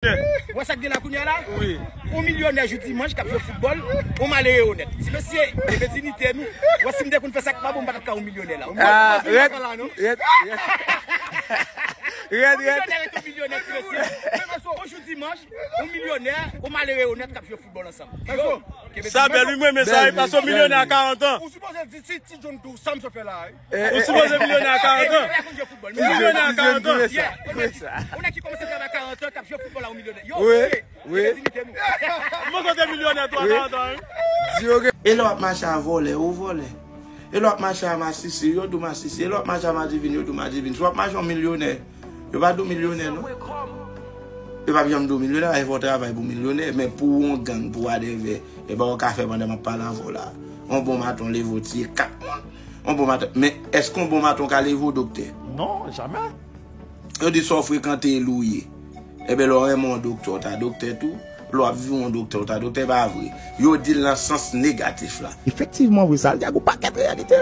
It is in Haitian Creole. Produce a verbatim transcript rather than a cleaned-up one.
Ou wè sa k gen la kounye a la? Wi. Yon milyonè jou dimanch k ap jwe foutbòl, yon malere onèt. Ti mesye, e vè dinite nou. Ou wè si m te konn fè sa k pa bon, m pa t ap ka yon milyonè la. Ah, red, red, red. Red, red. Yon milyonè, yon milyonè, ti mesye. Yon jou dimanch, yon milyonè, yon malere onèt k ap jwe foutbòl ansanm. Yo, Sa bèl, wi, mwen, men sa, e pase yon milyonè a karant an. Ou sipoze di si ti John Doe, sa m sot fè la, wi. Ou sipoze milyonè a karant an. Ou milyonè a karant an. Yon nèg ki kòmanse travay karant an, k ap jwe foutbòl la, yon milyonè. Yo, Wi, wi. Dinite nou. Mwen konte milyonè tou a karant an, wi. Di yo gen E lè w ap mache a vòlè, ou vòlè. E lè w ap mache a masisi, yo di w masisi. E lè w ap mache a madivin, yo di w madivin. Si w ap mache yon milyonè, yo pa di w milyonè, non. Yo p ap janm di w milyonè, pa fè w travay pou milyonè. Men pou yon gang, pou wadèvè, e pa w ka fè pandan m ap pale avè w la. Yon bon maten, w leve w tiye kat moun. Yon bon maten, men èske yon bon maten w ka leve w doktè? Non, jamè. Yo di sa w frekante e lou ye. Ebyen, lè w renmen yon doktè, w ta doktè tou. Lè w ap viv yon doktè, w ta doktè, pa vre. Yo di l nan sans negatif la. Efektivman, wi, sa l di a gon pakèt reyalite.